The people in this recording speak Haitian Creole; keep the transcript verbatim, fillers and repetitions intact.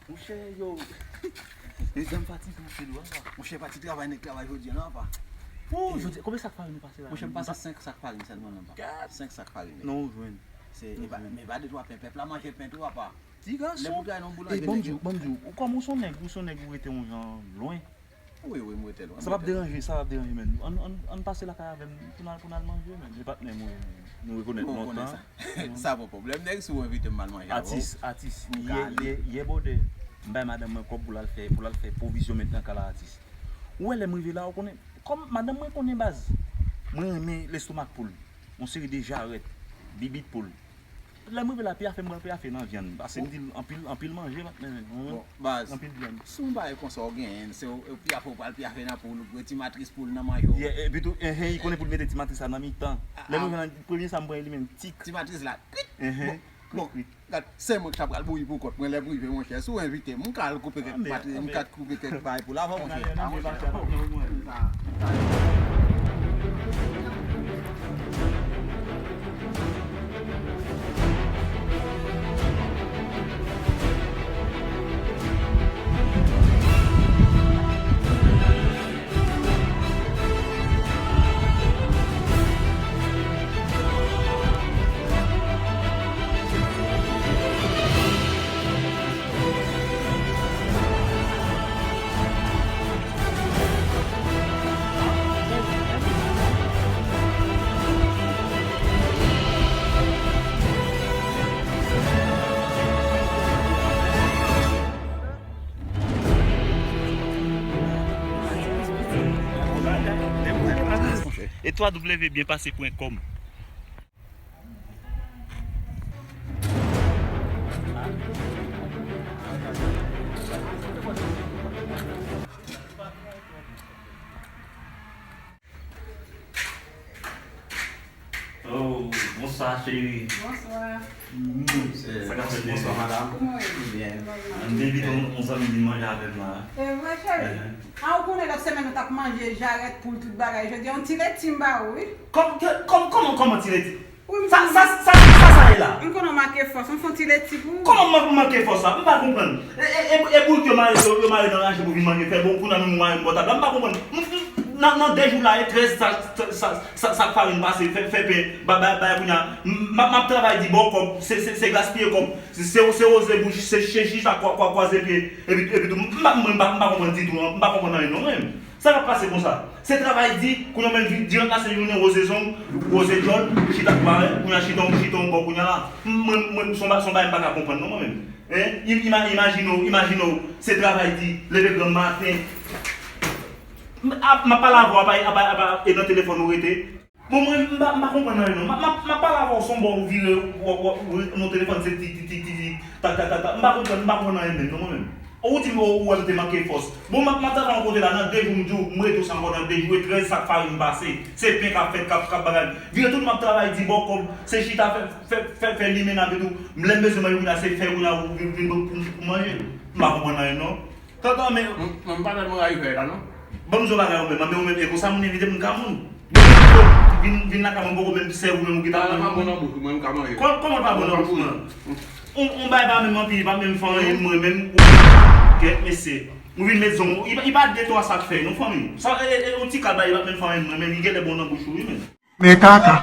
Monchè, yo. Medam fatige anpil, wi, apa. Monchè, pati travay, nèg travay jodi a, non, apa. Pou jodi, konbyen sak farin nou pase la? Monchè, m pase senk sak farin sèlman, non, apa. Senk sak farin. Non, ou jwenn. Se, e pa, men pa de twa pen, pèp la manje pen tou, apa. Ti gason. Lè pou travay nan boulanje, nèg yo. Ban m di w, ban m di w, ou kòm ou se yon nèg, ou se yon nèg ou rete yon jan lwen. Wi, wi, m rete lwen. Sa p ap deranje, sa p ap deranje, men. Ann, ann, ann pase lakay avè m pou n al, pou n al manje, men. E patnè m, wi, men. Nou rekonèt lontan. Sa pa pwoblèm, nèg, si w envite m al manje avè w. Atis, atis. Yè, yè, yè bòdè, m bay madanm mwen kòb pou l al fè, pou l al fè pwovizyon mentnan ka la, atis. Ou wè, lè m rive la, ou konnen, kòm madanm mwen konnen baz, mwen renmen lestomak poul, yon seri de jarèt, bibit poul. Lè m rive la, pyafe m pral pyafe nan vyann. Paske m di l anpil, anpil manje, patnè, men. Bon, baz, anpil vyann. Si w bagay konsa w genyen, se w, pyafe w pral pyafe nan poul, ti matris poul nan manje w. Yeah, epi tou, enhen, li konnen pou l mete ti matris la nan mitan. Lè m rive la, premye sa m pran li menm, tik. Ti matris la, kwit. Enhen. Bon, bon, gad, se mwen ki ta pral bouyi pou kont mwen lè m rive, monchè. Si w envite m, m ka al koupe kèk matris, m ka koupe kèk bagay pou l avan, monchè. A, monchè. E twa w byen pase pwen kòm. Oh, bonswa, cheri. Bonswa. Sa k ap fèt, bebe? Bonswa, madam. Kòman w ye? Byen. M te envite yon, yon zanmi vin manje avè m la. E vre, cheri? Enhen. A, ou konnen lòt semèn nou t ap manje jarèt poul tout bagay. Jodi a, yon ti leti m ba ou, wi. Kòm, kòm, kòman, kòman ti leti? Wi, m sa, sa, sa, sa, sa ye la? M konnen w manke fòs, m fè yon ti leti pou ou. Kòman m manke fòs la? M pa konprann. E, e, e, e bourik yo mare, yo, yo mare nan raje pou vin manje, fè bon, kounye a menm ou mare m bò tab la. M pa konprann. M, m, nan, nan de jou la, e trèz sa, sa, sa, sa, sak farin pase, fè, fè pen, ba, ba, ba, kounye a, m, m ap, m ap travay di bò kòb, se, se, se gaspiye kòb, se, se, se woze bouch, se, se chita kwa, kwa, kwaze pye, epi, epi tou, m pa, mwen, m pa, m pa konprann ditou, non, m pa konprann anyen, non, mwen menm. Sa k ap pase konsa? Se travay di, kounye a menm, di, dirèk la se jounen, woze zong, woze djòl, chita kwa, kounye a chita, chita yon bò, kounye a la. M, mwen, mwen, se yon ba, se yon bagay m pa ka konprann, non, mwen menm. Hein? Im-, ima-, imajine w, imajine w, se travay di, leve granm maten. M ap, m ap pale avè w, apa, apa, apa, e nan telefòn ou rete. Bon, mwen, m pa, m pa konprann anyen, non. M ap, m ap, m ap pale avè w, se yon bò ou vire, w, w, w, nan telefòn, se ti, ti, ti, ti, ti, ta, ta, ta, ta. M pa konprann, m pa konprann anyen menm, non, mwen menm. Ou di m, ou, ou wè m te manke fòs. Bon, m ap, m ap travay yon kote la, nan de jou, m di w, m rete w se ankò nan de jou, e trèz sak farin pase. Se pen k ap fèt, k ap, k ap bagay. Vire tout, m ap travay, di bò kòb, se chita, fè, fè, fè, fè limenad etou. M lè m bezwen manje kounye a, se fè kounye a, ou vin, vin pou, pou, pou manje. M pa konprann anyen, non. Tonton, men. Mwen, mwen pa tèlman rayi fè la, non. Ban m di w bagay ou menm, men ou menm, e konsa moun envite moun ka moun. Bon, vin, vin lakay mwen, poko menm sèvi ou menm ou gentan manje. Sa pa bon nan bouch ou, mwen m ka manje. Kò-, kòman l pa bon nan bouch mwen? On, on bagay pa menm anpil, pa menm fè anyen mwen menm. Kèt mesye. Ou vin met zong, li pa, li pa de twa sa k fè, non, fanmi. Sa, e, e, on ti kal bagay, li pa menm fè anyen mwen menm, li genlè bon nan bouch ou, wi, menm. Men kaka.